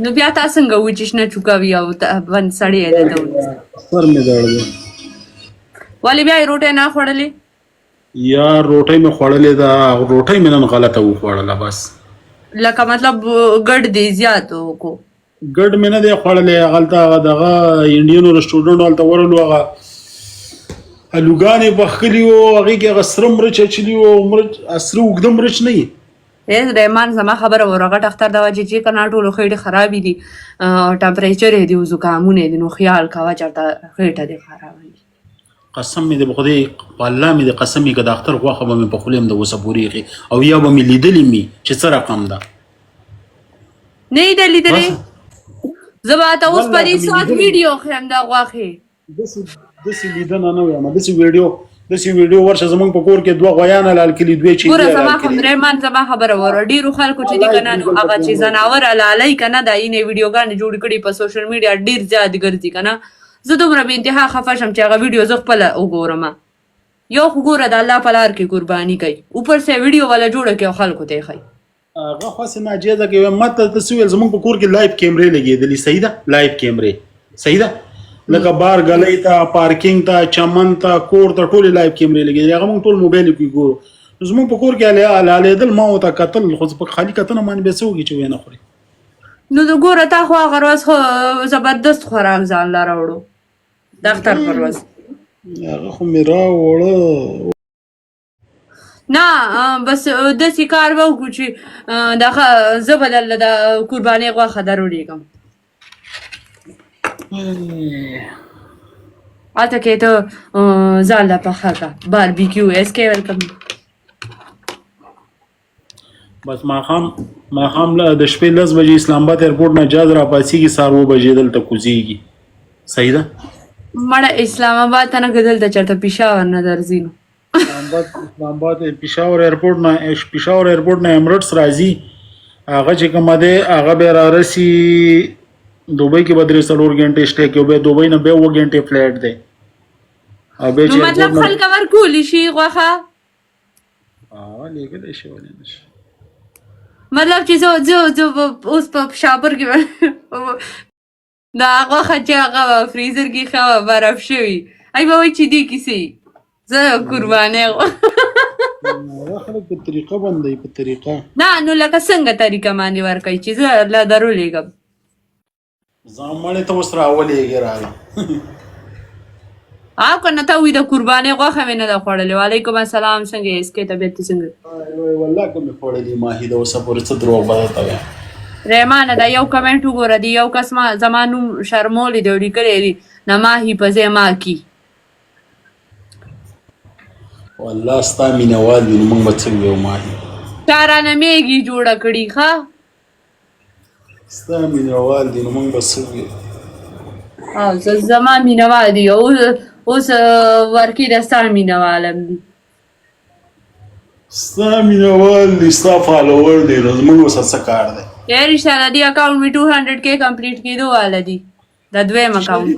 نو بیا تا څنګه و چې شنه چوکا وي او بند سړی یې درته ونیسه؟ سر مې دړ دی. ولې بیا یې روټۍ نه خوړلې؟ یار روټۍ مې خوړلې ده، روټۍ مې نن غلطه وخوړله بس. لکه مطلب ګډ دې زیات وکړو؟ ګډ مې نه دی خوړلی، هغلته هغه دغه انډینو رسټورانټ هلته ورغلو، هغه الوګانې پخلي وو، هغې کې هغه سره مرچ اچولي وو، مرچ سره اوږده مرچ نه وي. اے رحمان زما خبره وره، غټ اختر دا چې کنه ټولو خېټې خرابې دي، ټمپریچر یې دی او زکامونه دي، نو خیال کوه چېرته خېټه دې خرابه وي. قسم مې دې په خدای، په الله مې دې قسم وي که د اختر غوښه به مې په خولې هم د اوسه پورې ایښې او یا به مې لیدلې مي چې څه رقم ده. نه یې ده لیدلې؟ زه به ته اوس په دې ساعت ویډیو ښیم د غوښې. داسې لیدنه نه وایم، داسې ویډیو، داسې ویډیو ورشه. زمونږ په کور کې دوه غویان حلال کړي، دوې چیلې ګوره زما خو رحمان زما خبره وره، ډیرو خلکو چې دي کنه نو هغه چې ځناور حلالوي کنه، دا یې ویډیوګانې جوړې کړي په سوشل میډیا ډیر زیات ګرځي کنه. زه دومره بې انتها خفه شم چې هغه ویډیو زه خپله وګورم. یو خو ګوره د الله په لار کې قرباني کوي، اوپر سه ویډیو والا جوړه کوي او خلکو ته یې ښیي. هغه خو هسې ناجایزه کوي. ما ته ته څه ویل، زمونږ په کور کې لایف کیمرې لګېدلي، صحیح ده؟ لایف کیمرې، صحیح ده؟ لکه بار ګلۍ ته، پارکینګ ته، چمن ته، کور ته ټولې لایف کیمرې لګېدلي، هغه مونږ ټول موبایل کې ګورو. نو زمونږ په کور کې حلالېدل، ما ورته کتل، خو په خالي کتنه باندې بیا څه وکړي چې ویې نه خوري. نو د ګوره تا خو هغه ورځ خو زبردست خوراک ځان له راوړو د اختر پر ورځ. هغه خو مې راوړه. نه بس داسې کار به وکړو چې دغه زه به درله د قربانۍ غوښه در ولیږم، هلته کې ته ځان له پخه کړه، باربیکیو اس کې ورکړم. بس ماښام له د شپې 10 بجې اسلام آباد ایرپورټ نه جاز را پاسېږي، سهار 7 بجې دلته کوزېږي، صحیح ده؟ مړه اسلام آباد ته نه که دلته چېرته پېښور نه درځي نو اسلام آباد پېښور ایرپورټ نه، پېښور ایرپورټ نه ایمرټس راځي، هغه چې کومه دی هغه بیا را رسي دوبۍ کې به 3-4 ګنټې شته کې، بیا دوبۍ نه بیا 7 ګنټې فلایټ دی او بیا چې مطلب خلک ورکولی شي غوښه؟ لېږلی شي، ولې نه شي. مطلب چې زه زه زه اوس په پېښور کې دا غوښه چې هغه فریزر کې ښه برف شوي، ای به وایي چې دې کیسې زه قربانۍ هغه خلک په طریقه باندې، په طریقه نه نو لکه څنګه طریقه باندې ورکوي چې زه له درولېږم؟ ځان مړې ته اوس راولېږې راله. او که نه ته وي د قربانۍ غوښه مې نه ده خوړلې. وعلیکم السلام، څنګه یې؟ سکې طبیعت دې څنګه؟ والله که مې خوړلې ماهي د اوسه پورې، څه دروغ به درته وایم. رحمانه دا یو کمنټ وګوره، دی یو کس ما زما نوم شرمولی دی او لیکلی دی نه ماهي په ځای ما کی. والله ستا مینهوال دي، نو موږ به څه ووایو ماهي؟ چا رانه میګي جوړه کړي ښه؟ ستا مینهوال دي، نو موږ به څه ووایو؟ او زما مینهوال دي، اوس ورکې د ستا مینهوال هم دي. ستا مینهوال دي، ستا فالوور دي، نو زموږ اوس څه کار دی؟ یار رښتیا د دې اکاونټ مې 200 کې کمپلیټ کېدو واله دي، د دویم اکاونټ،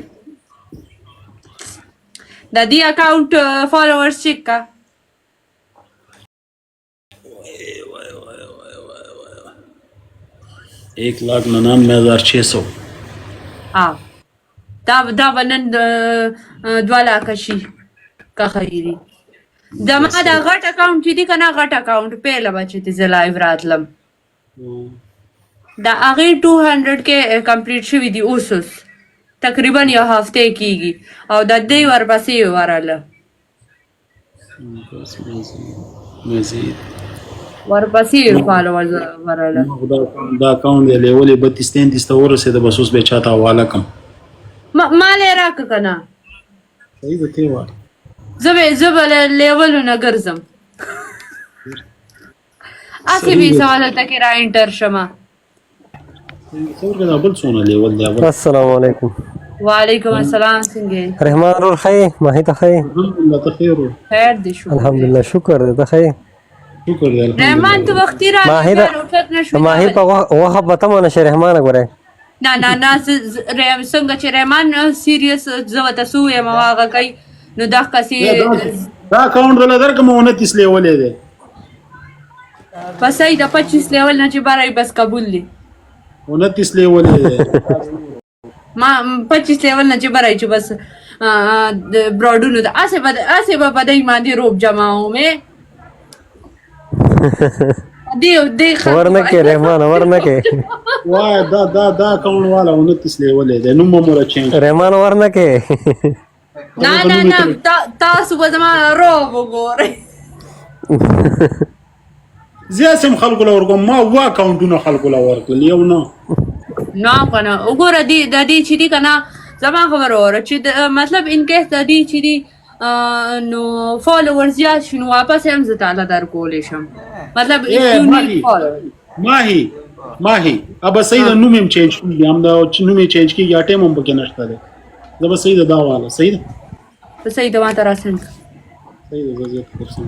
د دې اکاونټ فالوورز چک کا. 1,99,600. دا به نن 2 لاکه شي که خیري. زما دا غټ اکاونټ چې دی که نه، غټ اکاونټ پیله به چې زه لایو راتلم، دا هغې 200 کې کمپلیټ شوي دي اوس اوس، تقریبا یو هفته کېږي، او د دې ورپسې ورله ورپسې فالوورز ورله. دا اکاونټ دی لیولې 32 33 ته ورسېده، بس اوس به چاته حواله کم. ما له راکه که نه؟ صحیح ده، ته وایه. زه به له لیولو نه ګرځم، هسې بې سواله ته کې را انټر شمه. بل څونه لیول دی؟ السلام علیکم. وعلیکم السلام، څنګه یې؟ رحمان ورور ښه یې؟ ماهي ته ښه یې؟ الحمدلله، ته خیر؟ خیر دی، شکر. الحمدلله، شکر دی، ته ښه یې؟ شکر دی. رحمان ته وختي راغلی، ماهي په غوښه په تمه نه شې رحمانه ګورې. نه نه نه، څنګه چې رحمان سیریس زه ورته څه ووایم او هغه کوي، نو دغسې. دا اکاونټ دله درکړم، 29 لیولې دی. په صحیح ده، 25 لیول نه چې باره بس قبول دی. 29 لیول دی. ما 25 لیول نه چې برای چې بس د براډونو د اسې به اسې به په دې باندې روب جماوم. دی دی ورنه کې رحمان، ورنه کې. وای، دا دا دا اکاونټ والا 29 لیول دی، نوم مو را چینج. رحمان، ورنه کې. نه نه نه، تاسو به زما روب وګورئ. زه سم خلکو له ورکوم، ما وا اکاونټونه خلکو له ورکړل، یو نه. نه کنه، وګوره دی د دې چې دی کنه، زما خبر وره چې مطلب ان کیس د دې چې دی نو فالوور زیات شي، نو واپس هم زه تعالی در کولی شم، مطلب if you need follower. ماهی ماهی، اب صحیح ده، نوم هم چینج کیږي، هم دا نوم یې چینج کیږي، اټیم هم پکې نشته دی. زه به صحیح ده، دا والا صحیح ده. صحیح ده، ما ته راسند. صحیح ده، زه زیات درسم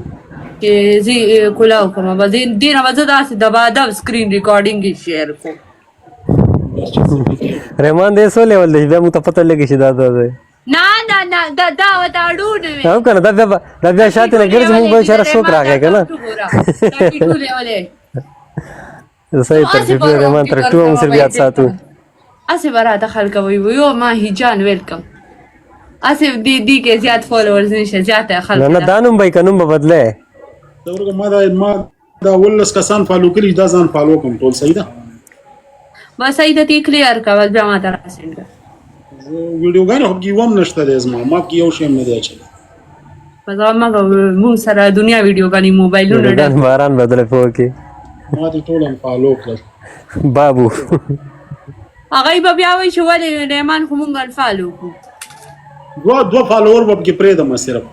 چې زه کولاو کوم، بس دې نه به زه داسې دبادب سکرین ریکارډینګ یې شیر کوم. رحمان دې سو لیول دی، بیا موږ ته پته لګی چې دا دا دی. نه نه نه، دا دا وته اړونه وي. هم کنه، دا بیا دا بیا شاته نه ګرځي، موږ به چېرې څوک راغی کنه. 32 لیولې. صحیح، تر ټو رحمان، تر ټو موږ سره بیا ساتو. اسې به راته خلک وایي، یو ماهي جان ویلکم، اسې دې دې کې زیات فالوورز نشته، زیات خلک. نه نه، دا نوم به کنوم به بدله. دا ورګه، ما دا ولس کسان فالو کړي، دا ځان فالو کوم ټول، صحیح ده. بس صحیح ده، تی کلیر کا، بس بیا ما ته راسند کړه. زه ویډیوګانې خو کې یو هم نشته دی زما، ما کې یو شی هم نه دی اچولی. بس ما مونږ سره دنیا ویډیوګانې موبایلونه. ویډیوګان باران بدله پوه کې. ما دې ټول هم فالو کړل. بابو. هغه به بیا وایي چې ولې رحمان خو مونږ انفالو کړو. دوه دوه فالوور به پکې پرېږدم صرف.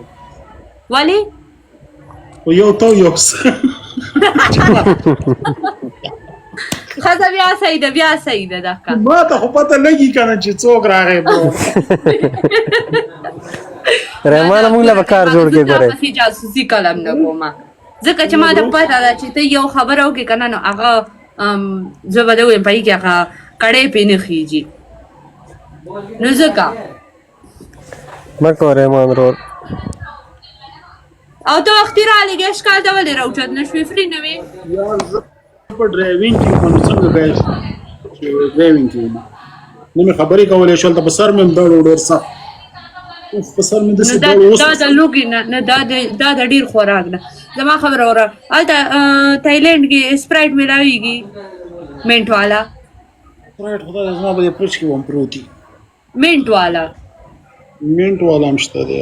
ولې؟ خو یو ته یو څه. ښځه بیا صحیح ده، بیا صحیح ده دا کار. ما ته خو پته لګي کنه چې څوک راغی bro. رحمان، موږ له کار جوړ کې ګورې. پسې جاسوسي کلم نه کومه، ځکه چې ما ته پته ده چې ته یو خبره وکړې که نه، نو هغه زه به ووایم په کې هغه کړی پې نه خېږي، نو ځکه. مکو رحمان رور. او ته وختي رالېږې، ښکال ته ولې راوچت نه شوې؟ فري نه وې؟ یار، زه په ډرایوینګ کې وم، نو څنګه کوی شم چې ډرایوینګ کې وم، نه مې خبرې کولای شول، ته په سر مې هم دړ و ډېر سخت، اوف، په سر مې داسې نو دا دړ اوس. دا د لوګي نه نه، دا د ډیر خوراک ده. زما خبره وره، هلته تایلند کې سپرایټ میلاویږي منټ والا. سپرایټ خدای زما په دې فرج کې وم پروت دي. منټ والا. منټ والا هم شته دی.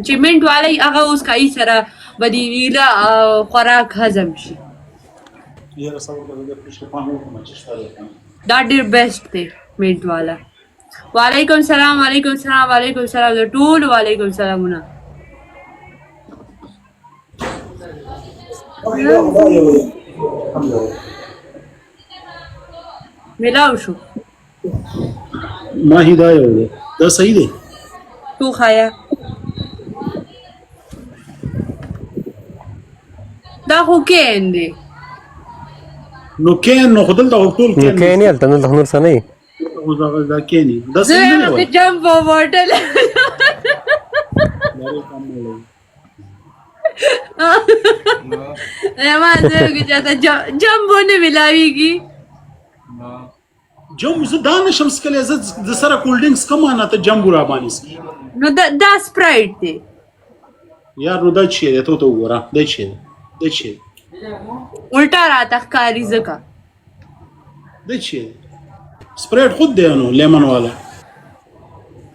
چې منټ والا یې، هغه اوس کای سره به دې ویله خوراک هضم شي. یاره، صبر کوه، دې فرج کې پام وکړم چې شته دی کنه. دا ډیر بیسټ دی منټ والا. وعلیکم سلام، وعلیکم سلام، وعلیکم سلام، د ټولو وعلیکم سلامونه. دا یو هم یو. ملاو شو. ماهی، دا یو دی، دا صحیح دی. تو خایا، دا خو can دی. نو can, نو خو دلته خو ټول نو can. Can یې، هلته دلته نور څه نه وي. خو دا can دی، دا زه صحیح نه وایم دی. که جمبو بوټل. دا ډېر کم دی. ما زه وایم چې چاته جمبو نه ملاویږي. جمبو زه دا نشم څکلی، زه د سره کولډ ډرینک څکم نه، ته جمبو را باندې څکې. نو دا سپرایټ دی. یار، نو دا چی دی؟ ته ته وګوره، دا چی دی؟ دا چی دی؟ الټا راته ښکاري ځکه. دا چی دی؟ سپرایټ خود دی نو، لیمن والا.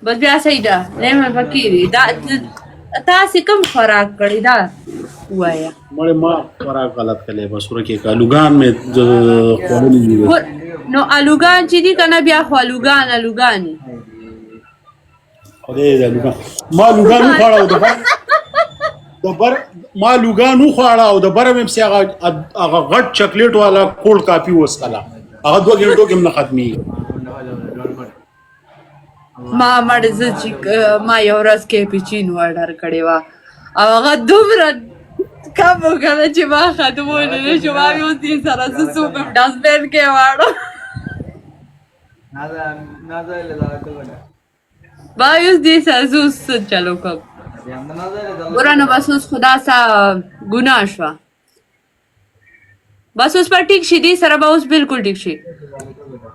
بس بیا صحیح ده، لیمن پکې دی. دا تاسې کوم خوراک کړی دا ووایه. مړې، ما خوراک غلط کړی، بس ورکه کا لوګان مې خوړلي دي. نو الوګان چې دي کنه، بیا خو الوګان الوګان دي. خدای دې، لوګان ما لوګان وخوړه او د بر ما لوګان وخوړه او د بره مې پسې هغه غټ چاکلیټ والا کولډ کافي وڅښله، هغه 2 ګنټو کې هم نه ختمېږي. ما مړ زه چې ما یو ورځ کیپیچینو ارډر کړی وه او هغه دومره کم وکړه چې ما ختمولی نه شو. ما وی اوس دې سره زه څوک ډسټبین کې واړم. هذا نازل اذا كل ما وی اوس دې سره زه اوس څه چل وکړم؟ ګوره، نو بس اوس خدا سا ګناه شوه. بس اوس پر ټیک شي، دې سره به اوس بالکل ټیک شي.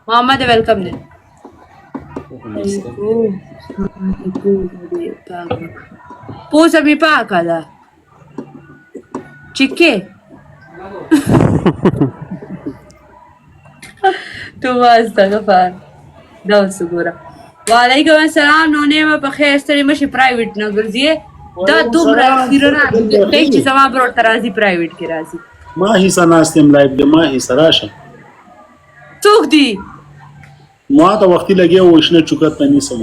محمد ویلکم دی. پوزه مې پاکه ده چې کې توبه استغفار. دا اوس وګوره. وعلیکم السلام. نو نیمه په خیر، ستړي مشي. پرایویټ نه ګرځي دا دومره خیرونه کوي چې زما برور ته راځي، پرایویټ کې راځي. ما حصہ ناستم لایف کې، ما حصہ راشه. څوک دي؟ ما ته وختي لګیا و، شنه چوکت ته نیسم.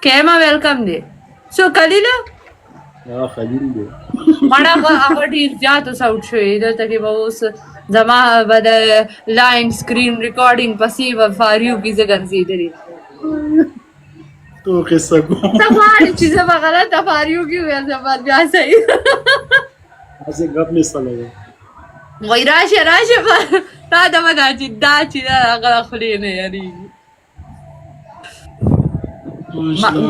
کیما ویلکم دی. څو کلیله دا خلیل دی. مړه هغه ډېر زیات اوس اوټ شوی. دلته کې به اوس زما به د لاین سکرین ریکارډینګ پسې به فاریو کې زه ګرځېدلې. تو قصه کوم. ته غواړې چې زه به غلطه فاریو کې ویم، زه به بیا صحیح. هسې ګپ مې ستلی. وای راشه راشه، تا ته به دا چې دا چې دا هغه خولې نه یادېږي.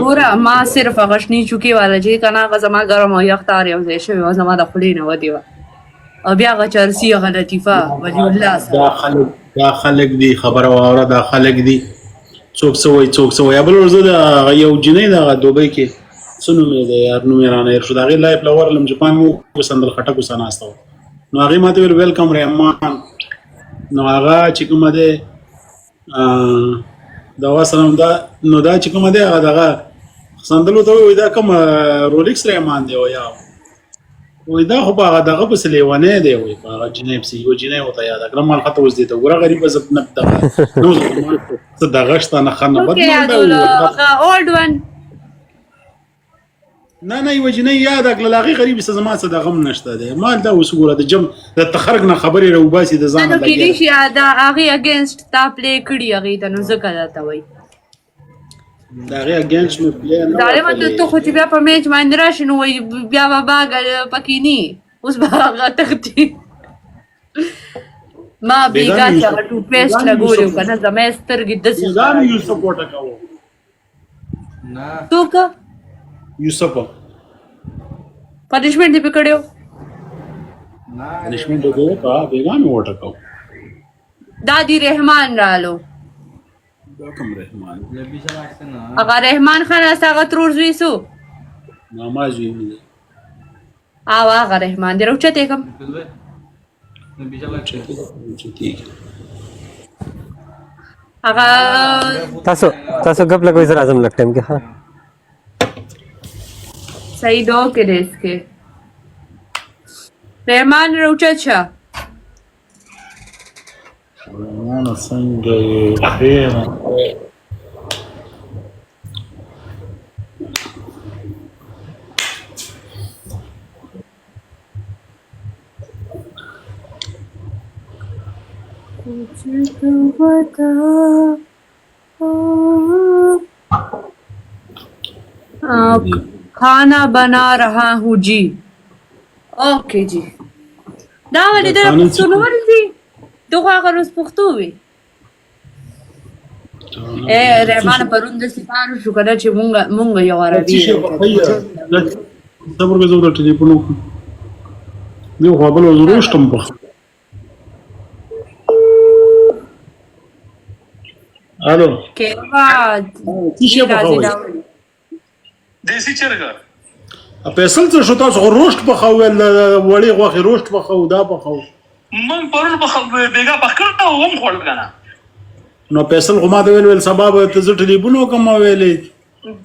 ګوره ما صرف هغه شنې چوکې والا چې که نه، هغه زما ګرم او یخ تار یو ځای شوی وه، زما د خولې نه ودې وه. او بیا هغه چرسي هغه لطیفه ولي الله سره. دا خلک، دا خلک دي، خبره واوره، دا خلک دي، څوک څه وایي، څوک څه وایي. بل ورځ د هغه یو جینۍ د هغه دوبۍ کې، څه نوم یې دی یار، نوم یې رانه هېر شو، د هغې لایف له ورغلم چې پام مې وکړو سندل خټکو سره ناسته وه. نو هغې ما ته ویل ویلکم رحمان. نو هغه چې کومه دی دا وسلام دا، نو دا چې کومه دی هغه دغه سندلو ته وایي دا کوم رولیکس رحمان دی؟ ویا وای دا خو په هغه دغه پسې لیونی دی، وای په هغه جینۍ پسې. یوه جینۍ ورته یاده کړه. مال خطه اوس دې ته وګوره غریبه، زه نه دغه نو څه دغه شته نه ښه نه بد. څوک یې یادولو؟ هغه اولډ ون؟ نه نه، یوه جینۍ یاده کړه هغې غریبې څه، زما څه دغه هم نشته دی. مال دا اوس وګوره د جم د تخرګ نه خبرې راوباسي د ځانه. نو کېدای لګیا شي دا هغې اګینسټ تا پلی کړي هغې ته، نو ځکه درته وایي. د هغې اګینسټ مې پلی نه ظالمه ته. ورکړې. ته خو چې بیا په میچ باندې راشي نو وایي بیا به باګ پکې نی، اوس به هغه تښتي. ما بیګا بیګا مې چې هغه یوسف ټو پیسټ بیګا مې لګولی یوسف و که نه، زما یې سترګې داسې بیګا مې ښکاره یوسف وټکاوه. څوک؟ یوسف. پنشمنټ دې پې کړی و؟ پنشمنټ دې وکړه، بیګا مې وټکاو. دا دی رحمان رالو. دا کوم رحمان؟ هغه رحمان خان ستا هغه ترور زوی سو؟ ماما زوی مې دی. او هغه رحمان دی راوچتې کم. اوچتېږي. هغه تاسو ګپ لګوئ، زه راځم لږ ټایم کې، ها. صحیح دو کې دی اس کې رحمان راوچت شه. رحمانه څنګه یې؟ ښه یم. کچھ تو بتا. کھانا بنا رہا ہوں جی. اوکې جی، دا ولې د دا قانون پښتو نه ورځي؟ ته خو هغه روز پښتو وي. اے رحمان، پرون د سپارو شو کنه چې مونږ یو عربي څه شی پخوي؟ صبر کوه، زه ورته ټلیفون وکړم. یو خو بل ورځ روشتم پخ. الو. کیوا. څه شی راځي پخوي؟ دا ولې؟ دیسی چرګه. فیصل څه شو؟ تاسو خو روشت پخو ویل، وړې غوښې روشت پخو، دا پخو. مونږ پرون په بیګا پخ کړ او هم خوړل کنه. نو فیصل خو ما ته ویل سبا به ته زه ټلیفون وکړم ویلې.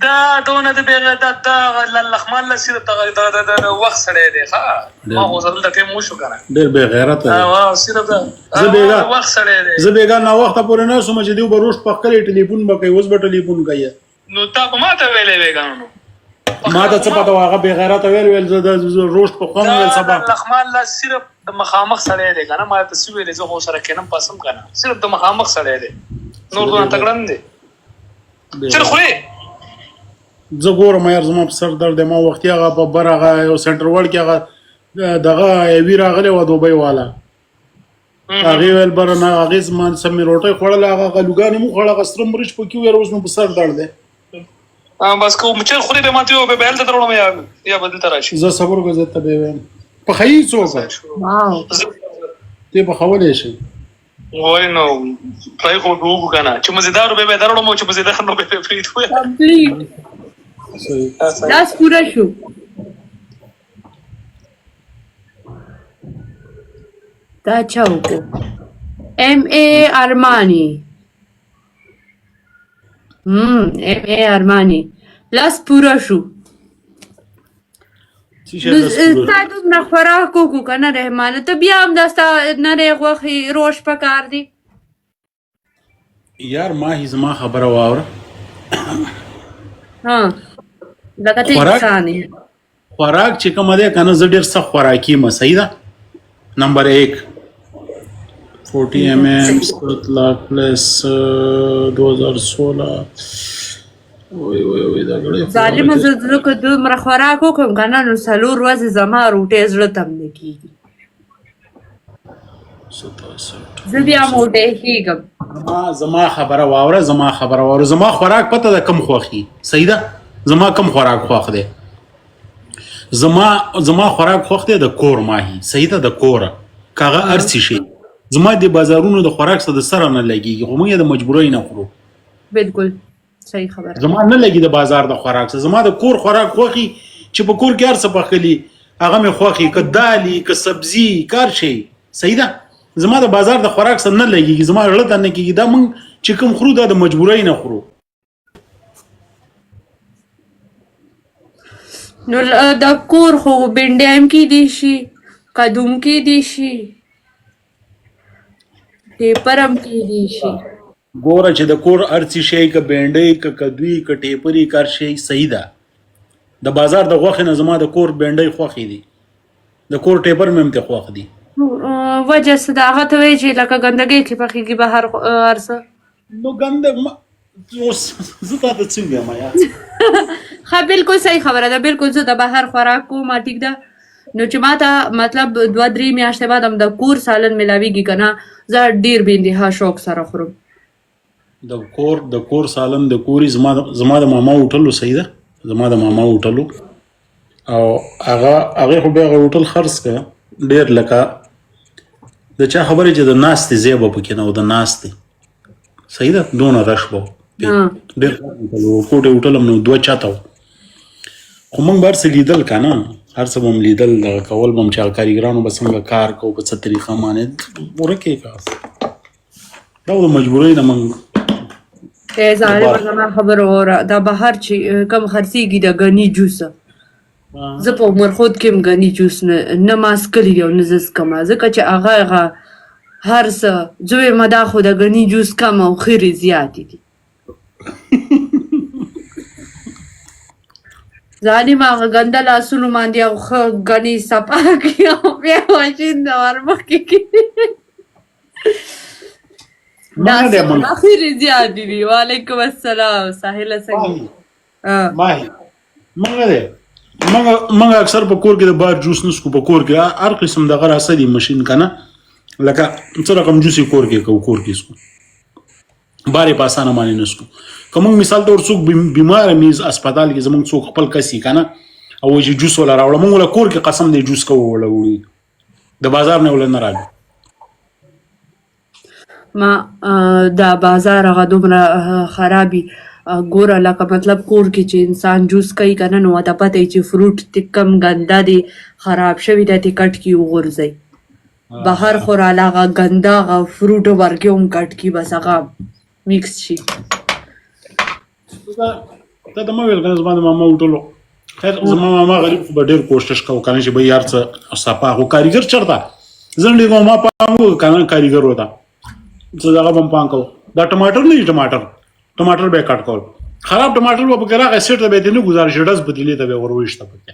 دا دونه د بیګا دا دا لخمان له صرف دغه د وخت سړی دی. ښه، ما خو دلته ټیم وشو کنه. ډېر بې غیرته دی. وا صرف دا زه بیګا وخت سړی دی. زه بیګا نا وخته پورې نه سوم چې دیو به روشت پخ کړي، ټلیفون به کوي، اوس به ټلیفون کوي. نو تا په ما ته ویلې وې کنه نو. ما ته څه پته وه؟ هغه بې غیرته ویل زه د روشت پخوم ویل دا سبا. لخمان لا صرف د مخامخ سړی دی کنه. ما ته څه ویلې؟ زه خو سره کینم پاسم کنه. صرف د مخامخ سړی دی، نور دونه تکړه نه دی. چر خوري. زه ګورم یار، زما په سر درد دی. ما وختي هغه په بر هغه یو سنټر وړ کې هغه دغه وی راغلی وه دوبۍ والا، هغې ویل بره نه، هغې زما سمې روټۍ خوړله، هغه غلوګانې مو خوړه، هغه سره مرچ پکې وو یار، اوس مې په سر درد دی. بس کو چر خوري به ماته به هلته دروړم یا به دلته راشي. زه صبر وکړه، زه ته به وایم پخوي څوک. واو. ته پخولی شي. وای نو پرای خو به وکړو کنه، چې مزیدار به به دروړم او چې مزیدار نو به به پریږدو. کمپلیټ. صحیح. لاس پوره شو. دا چا وکړو؟ ایم ای ارمانی. ایم ای ارمانی. لاس پوره شو. څه شی لاس پوره شو؟ تا دومره خوراک وکړو که نه رحمانه، ته بیا هم دا ستا نری غوښې روش پکار دی. یار ماهي، زما خبره واوره. ها، لکه ته خوراک انسان یې. خوراک چې کوم دی که نه، زه ډېر سخت خوراکي یم، صحیح ده. نمبر 1 40 ایم ایم 7 لاک پلس 2016. وای وای وای، دا ګړی خو ظالمه، غلطه. زه که دومره خوراک وکړم که نه، نو 4 ورځې زما روټۍ زړه ته هم نه کېږي. 67. زه بیا موټی کېږم. زما خبره واوره، زما خبره واوره. زما خوراک پته ده کم خوښي، صحیح ده. زما کم خوراک خوښ دی؟ زما خوراک خوښ دی د کور ماهي، صحیح ده، د کوره که هغه هر څه شي. زما د بازارونو د خوراک سره د سره نه لګېږي، خو موږ یې د مجبورۍ نه خورو. بالکل صحیح خبره. زما نه لګي د بازار د خوراک سره. زما د کور خوراک خوښي، چې په کور کې هر څه پخلي هغه مې خوښي، که دالي که سبزي کار شي، صحیح ده. زما د بازار د خوراک سره نه لګېږي، زما زړه ته نه کېږي. دا موږ چې کوم خورو دا د مجبورۍ نه خورو. نو د کور خو بنډۍ هم کېدی شي، قدوم کېدی شي، ټیپر هم کېدی شي. ګوره چې د کور هر څه شی، که بینډۍ که کدوی که ټیپري که هر شی، صحیح ده. د بازار د غوښې نه زما د کور بینډۍ خوښې دي، د کور ټیپر مې هم ته خوښ دي. وجه څه ده؟ هغه ته وایي چې لکه ګندګۍ کې پخېږي به هر څه. نو ګنده اوس زه تا ته څه ووایم یار؟ ښه، بالکل صحیح خبره ده، بالکل. زه د بهر خوراک کوم، ټیک ده، نو چې ما ته مطلب 2-3 میاشتې بعد هم د کور سالن ملاویږي که نه، زه ډېر بې انتها شوق سره خورم. د کور سالن د کوري زما د ماما هوټلو، صحیح ده، زما د ماما هوټلو او هغه خو بیا هغه هوټل خرڅ کړ. ډېر لکه د چا خبرې چې د ناستې ځای به پکې نه و، د ناستې، صحیح ده، دونه رش به و. ډېر هوټل و، کوټې هوټل هم نو دوه چته و، خو موږ به هر څه لیدل که نه، هر څه به هم لیدل، دغه کول به هم چې هغه کاریګرانو به څنګه کار کو، په څه طریقه باندې ورکې کا. دا د مجبورۍ نه موږ ای ظالمه، زما خبره واوره. دا بهر چې کم خرڅېږي د غني جوس، زه په عمر خود کې هم غني جوس نه ما څکلي دي او نه زه څکم، ځکه چې هغه هر څه زه وایم دا خو د غني جوس کم او خیرې زیاتې دي. ظالمه، هغه ګنده لاسونو باندې هغه ښه غني صفا کړي او بیا ماشین ته ورمخکې کړي. دا خیرې زیاتې دي. وعلیکم السلام ساحله، څنګه؟ ماهي، موږ دی موږ اکثر په کور کې د بار جوس نسکو. په کور کې هر قسم دغه راسه دي ماشین که نه، لکه څه رقم جوس یې کور کې کوو، کور کې څکو، بار یې په اسانه باندې نسکو. که موږ مثال ته څوک بیمار میز هسپتال کې زموږ څوک خپل کس یې که نه، او وایي چې جوس وله راوړه، موږ له کور کې قسم دی جوس کوو وله وړي، د بازار نه وله نه راوړي. ما دا بازار هغه دومره خرابي. ګوره لکه مطلب کور کې چې انسان جوس کوي که نه، نو ورته پته وي چې فروټ ته کم ګنده دی، خراب شوی دی، ته کټ کې وغورځوي. بهر خو راله هغه ګنده هغه فروټ ورکې هم کټ کې بس هغه مکس شي. ته ته مې ویل کنه زما د ماما هوټلو. خیر، زما ماما غریب خو به ډېر کوشش کوو کنه چې به یې هر څه صفا، خو کاریګر چېرته زه ډېر ما پام وکړ کنه، کاریګر وته څه دغه به هم پام کوو. دا ټماټر نه دي، ټماټر به یې کټ کول، خراب ټماټر به پکې راغی، سیټ ته به یې نه ګزارش، ډز په تیلې ته به یې ور وویشته پکې.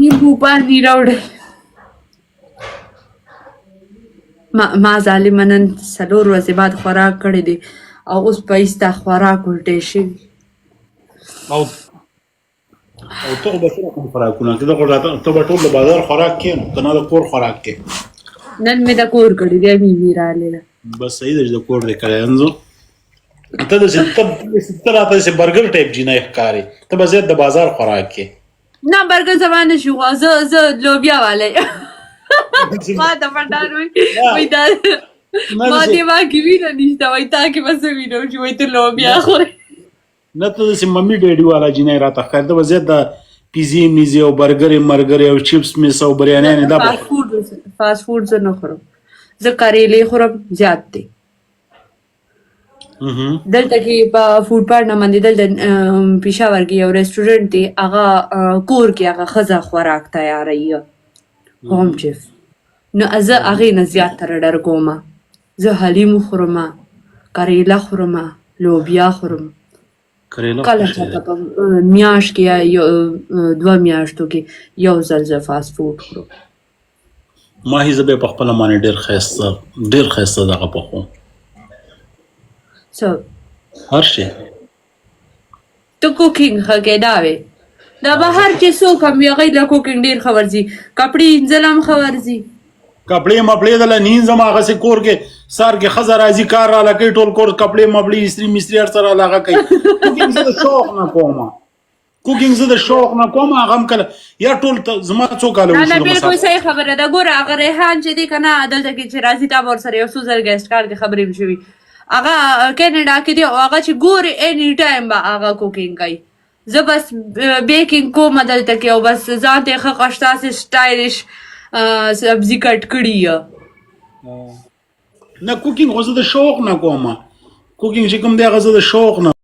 لیمو پانی راوړل. ما ظالمه نن 4 ورځې بعد خوراک کړی دی او اوس په ایسته خوراک الټی شوي. او ته خو به څه رقم خوراکونه ته خو راته ته به ټول د بازار خوراک کې نو که نه د کور خوراک کې؟ نن مې د کور کړی دی، مې راغلی ده. بس صحیح ده چې د کور دی کړی. انځو ته د ته ته راته داسې برګر ټایپ جینۍ ښکارې، ته به زیات د بازار خوراک کې. نه، برګر زما نه شي خو زه لوبیا والی ما ته پټان وای، وای دا ما دې ما کې وینه نشته، وای تا کې به څه وینم چې وای ته لوبیا خورې. نه، ته داسې ممي ډیډي والا جینۍ راته ښکارې، ته به زیات د پیزې میزې او برګرې مرګرې او چپس میس او بریانیانې دا به فاست فوډ، فاست فوډ زه نه خورم، زه کریلې خورم زیات دی. دلته کې په فوډ پارټنر باندې دلته پېښور کې یو رستورانت دی، هغه کور کې هغه ښځه خوراک تیاروي، هوم چیف، نو زه هغې نه زیات تر ډر کوم. زه حلیم خورم، کریله خورم، لوبیا خورم. کریله کله خوښه چې ده. په میاشت کې یا یو دوه میاشتو کې یو ځل زه فاست فوډ خورم. ماهي، زه به په خپله باندې ډېر ښایسته، ډېر ښایسته دغه پخوم. څه؟ هر شی. ته cooking ښه کې دا وې، دا بهر چې څوک هم وي هغوی له cooking ډېر ښه ورځي، کپړې اینځل هم ښه ورځي. کپړې مپړې دله نینځم، هغسې کور کې سهار کې ښځه راځي، کار راله کوي، ټول کور کپړې مپړې استري مستري هر څه راله هغه کوي. cooking زه د شوق نه کوم، cooking زه د شوق نه کوم، هغه هم کله یا ټول زما څو کاله نه وشو نه د بالکل مسافر صحیح خبره ده. ګوره، هغه ریحان چې دی که نه، دلته کې چې راځي، تا به ورسره یو څو ځل guest call کې خبرې هم شوي، هغه کینیډا کې دی او هغه چې ګوري any time به هغه cooking کوي. زه بس baking کوم دلته کې او بس ځان ته ښه قشتاسې stylish سبزي کټ کړي. نه، cooking خو زه د شوق نه کوم، cooking چې کوم دی هغه زه د شوق نه